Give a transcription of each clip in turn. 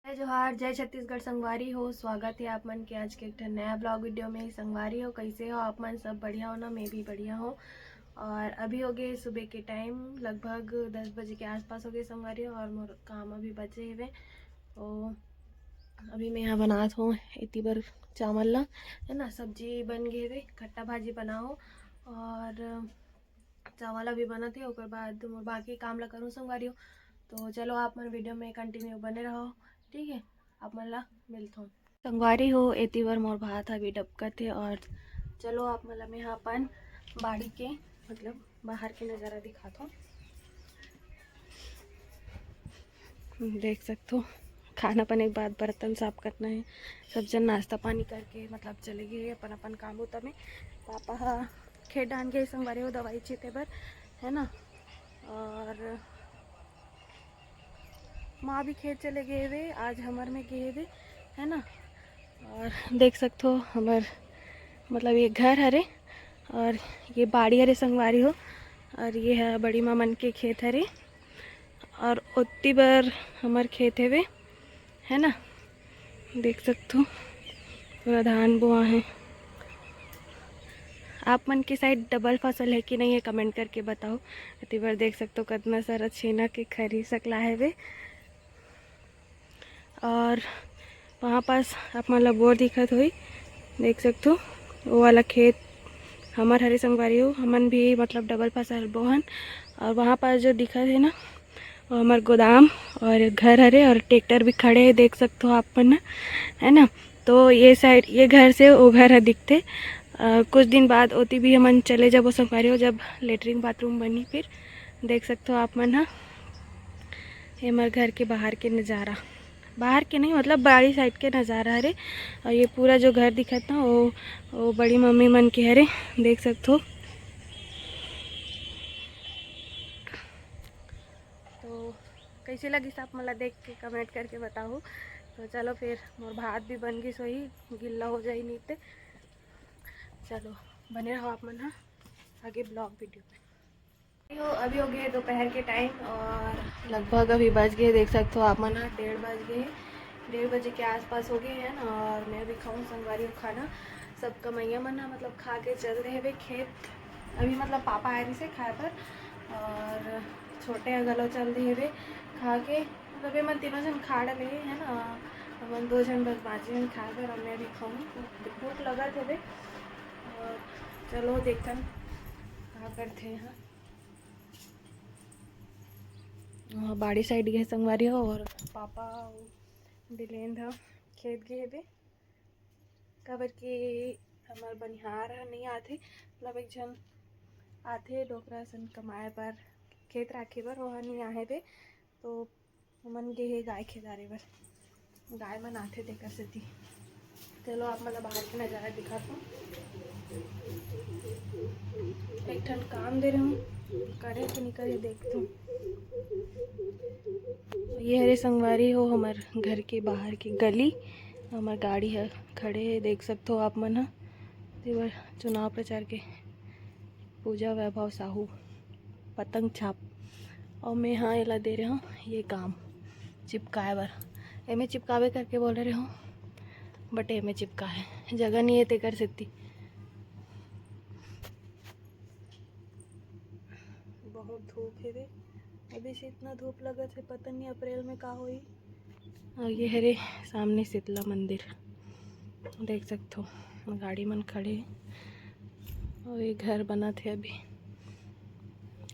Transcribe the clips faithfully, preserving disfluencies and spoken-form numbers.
जय जोहार, जय छत्तीसगढ़ संगवारी हो। स्वागत है आप मन के आज के एक ठन नया ब्लॉग वीडियो में। संगवारी हो, कैसे हो आप मन? सब बढ़िया हो ना? मैं भी बढ़िया हूँ। और अभी हो गए सुबह के टाइम, लगभग दस बजे के आसपास हो गए संगवारी हो, और मोर काम अभी बचे हवे। तो अभी मैं यहाँ बनात हूँ एती बर चावल ला, है ना, सब्जी बन गए हवे, खट्टा भाजी बनाओ और चावल अभी बनत हे, ओकर बाद मोर बाकी काम ला करूँ संगवारी हो। तो चलो आप मन वीडियो में कंटिन्यू बने रहो, ठीक है? आप मन ला मिलथों। संगवारी हो, एती बर मोर भात अभी डबकत हे और चलो आप मन ला मैं ह अपन बाड़ी के, मतलब बाहर के नज़ारा दिखात हूँ। देख सकथो, खाना बने के बाद बर्तन साफ करना है। सब जन नाश्ता पानी करके मतलब चले गए अपन अपन काम बुता में। पापा ह खेत डाहन गए संगवारी हो, दवाई छीते बर, है ना। और माँ भी खेत चले गए हवे, आज हमर में गए हवे, है ना। और देख सकथो हमर मतलब ये घर हरे और ये बाड़ी हरे संगवारी हो, और ये है बड़ी माँ मन के खेत हरे और ओत्ती बर हमर खेत हवे, है ना। देख सकथो पूरा धान बोआ है। आप मन के साइड डबल फसल है कि नहीं है, कमेंट करके बताओ। एती बर देख सकथो कतना सारा छेना के खरी सकला हवे। और वहाँ पास आप मन ला बोर दिखत होही, देख सकथो वो वाला खेत हमर हरे संगवारी हो। हमन भी मतलब डबल फसल बोहन। और वहाँ पास जो दिखत है ना, वो हमर गोदाम और घर हरे और ट्रैक्टर भी खड़े है, देख सकथो आप मन, है ना। तो ये साइड, ये घर से वो घर ह दिखथे। अ, कुछ दिन बाद ओती भी हमन चले जाबो संगवारी हो, जब लेटरिन बाथरूम बनही फिर। देख सकथो आप मन ह, ये हमर घर के बाहर के नज़ारा, बाहर के नहीं मतलब बाड़ी साइड के नज़ारा हरे। और ये पूरा जो घर दिखत ना वो, वो बड़ी मम्मी मन के हरे, देख सकथो। तो कैसे लगिस आप मन ला देख के कमेंट करके बताओ। तो चलो फिर मोर भात भी बन गिस होही, गिल्ला हो जाही नहीं ते। चलो बने रहो आप मन ह आगे ब्लॉग वीडियो में। अभी हो, अभी हो गए दोपहर के टाइम और लगभग अभी बज गए, देख सकते हो आप मन ह, डेढ़ बज गए, डेढ़ बजे के आसपास हो गए हैं ना। और मैं अभी खाऊँ संगवारी हो खाना। सब कमैया मन ह मतलब खा के चल रहे हवे खेत। अभी मतलब पापा आए रहिसे खाए बर और छोटे ह घलो चल रहे हवे खा के। मतलब ये मन तीनों जन खा डले है ना, हमन दो जन बस बाँचे हन खाए बर। और मैं अभी खाऊँ, भूख लगत हवे। और चलो देखथन का करथे यहाँ। वहाँ बाड़ी साइड गए संगवारी हो और पापा बिलेंद ह खेत गए हवे, काबर कि हमर बनिहार ह नहीं आथे, मतलब एक झन आथे डोकरा सन कमाए बर, खेत राखे बर, वो ह नहीं आहे बे, तो हमन गे हे गाय खेदारे बर, गाय मन आथे तेकर सेती। चलो आप मन ला बाहर के नजारा दिखात हूँ। एक ठन काम दे रहे हूँ, करे कि नहीं करे देखत हूँ। ये हरे संगवारी हो हमर घर के बाहर के गली, हमर गाड़ी ह खड़े हे, देख सकथो आप मन ह। तेबर चुनाव प्रचार के पूजा वैभव साहू पतंग छाप। और मैं हाँ एला दे रहे हूँ ये काम चिपकाए बर, एमे चिपकावे करके बोले रहे हूँ, बट एमे चिपका है, जगह नहीं है तेकर सेती। बहुत धूप है रे, अभी से इतना धूप लगत है, पता नहीं अप्रैल में का होई। और ये हरे सामने शीतला मंदिर, देख सकथो गाड़ी मन खड़े हे। और ये घर बनत हे अभी,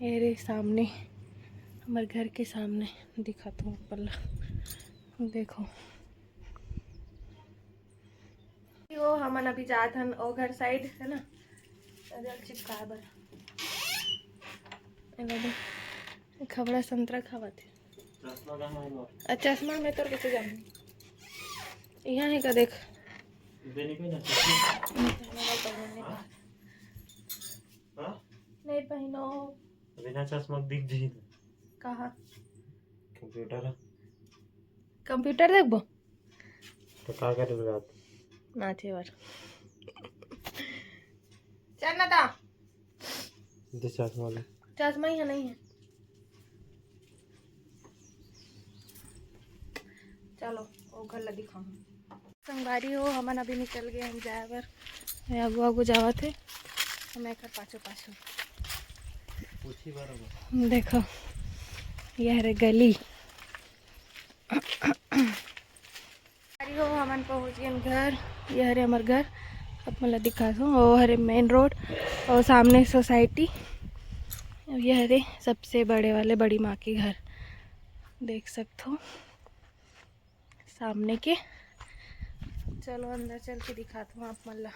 ये रे सामने, हमर घर के सामने दिखत हो ऊपर ला, देखो। वो हमन अभी जात हन ओ घर साइड, है ना, नरियल चिपकाए बर। एला दे, खबड़ा संतरा खावत हे। चश्मा कहाँ है वो? आ, चश्मा मैं तोर कैसे जाऊँ? यहाँ है का देख। देने को ना चश्मा। हाँ? हाँ? नहीं पहनो। बिना चश्मा दिख जी। कहाँ? कंप्यूटर है। कंप्यूटर देखबो? तो का करे रात? नाचे बर। चल ना ता। दे चश्मा ले। चश्मा ही है, नहीं है। चलो, ओकर ला दिखाऊँ। संगवारी हो, हमन अभी निकल गए हन जाए बर। ये आगू आगू जावत हे, मैं एकर पाछू पाछू। पूछी बरोबर। देखो, ये हरे गली। संगवारी हो, हमन पहुँच गए घर। ये हरे हमर घर, आप मन ला दिखात हूँ। वो हरे मेन रोड और सामने सोसाइटी। ये हरे सबसे बड़े वाले बड़ी माँ के घर, देख सकत हो सामने के। चलो अंदर चल के दिखात हूँ आप मन ला।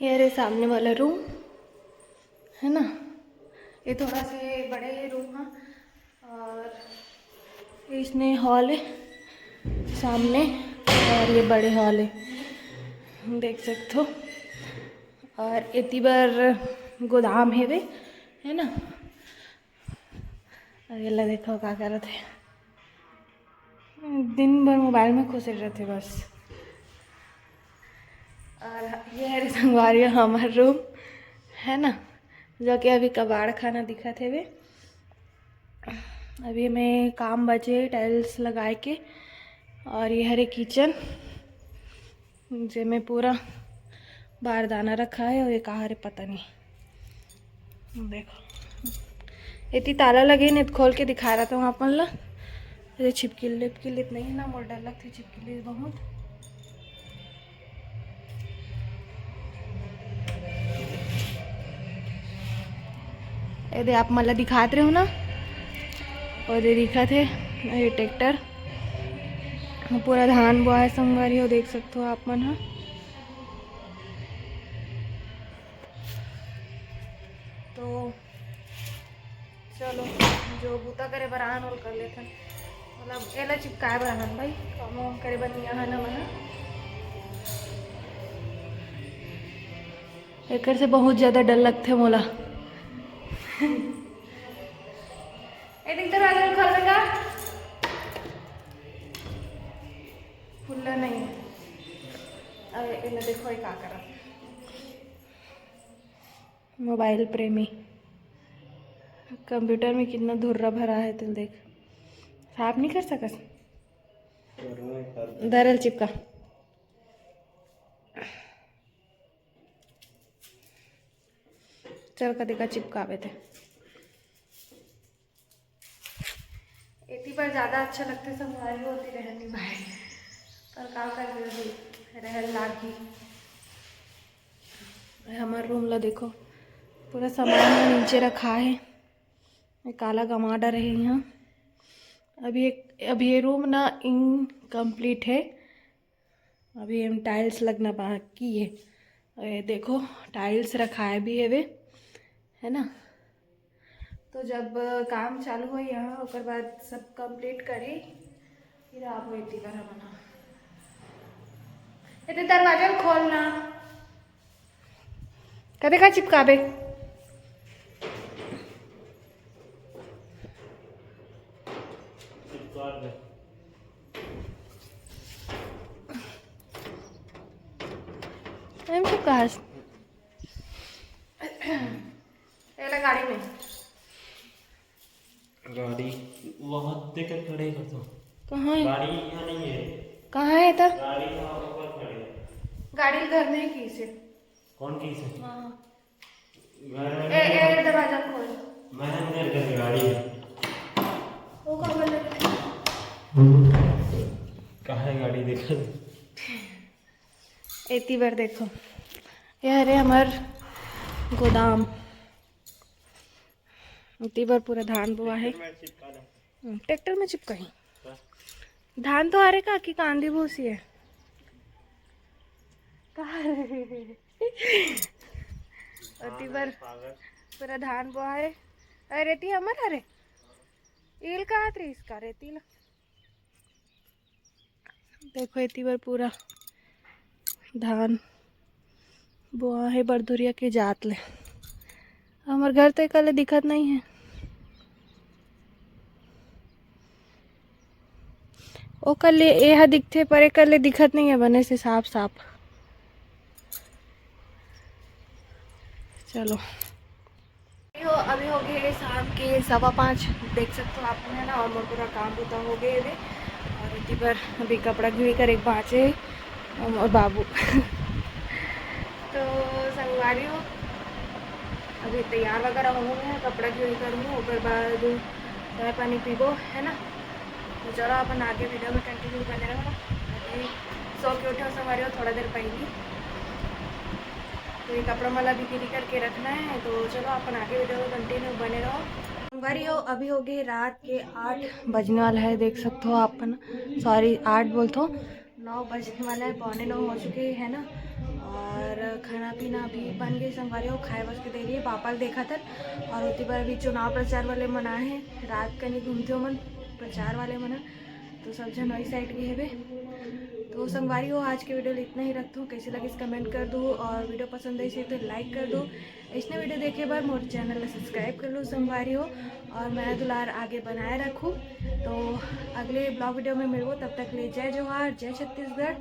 ये हरे सामने वाला रूम है ना, ये थोड़ा से बड़े रूम है। और इसने हॉल है सामने, और ये बड़े हॉल है, देख सकत हो। और एती बर गोदाम हेवे, है ना। और ये ला देखो का करत हे, दिन भर मोबाइल में घुसे रहते बस। और ये हरे संगवारी हो हमर रूम, है ना, जो कि अभी कबाड़ खाना दिखत हेवे। अभी मैं काम बचे टाइल्स लगाए के। और ये हरे किचन, जेमे पूरा बारदाना रखा है, और ये कहाँ रे पता नहीं। देखो, एती ताला लगे नहीं, खोल के दिखा रहा था वहाँ अपन ला। अरे छिपकिल लिपकिल इतना ही ना, मोर डर लगथे छिपकिल बहुत। ये दे आप मन ला दिखात रहे हो ना, और ये दिखत है ये ट्रैक्टर, पूरा धान बोआए संगवारी हो, देख सकते हो आप मन ह। तो चलो, जो बूता करे बर आन ओल कर लेथन, मतलब एला चिपकाए बर आन भाई, काम वाम करे बर नहीं आन हमन ह। एकर से बहुत ज्यादा डर लगथे मोला। ए देख, दरवाजा खोल बेटा। खुल्ला नहीं है। अरे एला देखो, ये का करत। मोबाइल प्रेमी। कंप्यूटर में कितना धुर्रा भरा है, तू देख। साफ नहीं कर सकस। धरल चिपका। चल, कदी का चिपकावे थे। एती बर ज्यादा अच्छा लगथे संगवारी हो, ओती रहन नहीं भाई, पर का करबे, अभी रहन लागही। हमर रूम ला देखो, पूरा सामान ला नीचे रखा है। ये काला गमा डरे हे यहाँ। अभी एक, अभी ये रूम ना इनकम्प्लीट है, अभी हम टाइल्स लगना बाकी है। ये देखो, टाइल्स रखाए भी हेवे, है ना। तो जब काम चालू हो यहाँ, ओकर बाद सब कंप्लीट करी, फिर आप एती बर हमन ह। एते दरवाजा ल खोलना। कदे का चिपकाबे? एम चिपका हस। एला गाड़ी में। गाड़ी वहाँ देकर खड़े कर दो। कहाँ है? गाड़ी यहाँ नहीं है। कहाँ है तो? गाड़ी वहाँ ऊपर खड़े है। गाड़ी घर में ही की से। कौन की से? हाँ। घर में ए, नहीं है। ए, दरवाजा खोल। मैं अंदर कर गाड़ी है। वो कहाँ लगे? कहाँ है गाड़ी देखो। एती बर देखो, ये हरे हमर गोदाम। एती बर पूरा धान बोआ है। ट्रैक्टर में चिपका है। हम्म, ट्रैक्टर में चिपका है। धान तो हरे का कि कांदी भूसी है? का हरे? एती बर पूरा धान बोआ है। अरे एती हमर हरे। ईल का हाथ रही इसका रेती ला। देखो, एती बर पूरा धान बोआ हे बरधुरिया के जात ले। हमर घर तो एकर ले दिखत नहीं है, ओकर ले एहा दिखथे, पर एकर ले दिखत नहीं है बने से साफ साफ। चलो। तो अभी हो गए शाम के सवा पाँच, देख सकते हो आप, है ना। और मोर पूरा काम बुता हो गए हे। और इतनी बार अभी कपड़ा घिड़ी कर एक बाँचे हे, और बाबू। तो संगवारी हो, अभी तैयार वगैरह हो गए, कपड़ा घिड़ी करूँ, ओकर बाद चाय पानी पीबो, है ना। तो चलो अपन आगे वीडियो में कंटिन्यू बने रहो। अभी सो के उठे हो संगवारी हो, थोड़ा देर पहली। तो ये कपड़ा मला भी घिड़ी करके रखना है। तो चलो अपन आगे वीडियो में कंटिन्यू बने रहो। संगवारी हो, अभी हो गए रात के आठ बजने वाला है, देख सकते हो अपन, सॉरी, आठ बोलते हो, नौ बजने वाला है, पौने नौ हो चुके हैं ना। और खाना पीना अभी बन गए संगवारी हो, खाए बस के दे रही है पापा ल देखा था। और उतनी बार अभी चुनाव प्रचार वाले मन आए हैं, रात कनी घूमते हो मन, प्रचार वाले मन, तो सब जन वही साइड गए हेबे। तो संगवारी हो, आज के वीडियो ल इतना ही रखता हूँ। कैसे लगिस कमेंट कर दो और वीडियो पसंद आई तो लाइक कर दो। इसने वीडियो देखे बर मोर चैनल ला सब्सक्राइब कर लो संगवारी हो, और मया दुलार आगे बनाए रखूँ। तो अगले ब्लॉग वीडियो में मिलबो, तब तक ले जय जोहार, जय छत्तीसगढ़।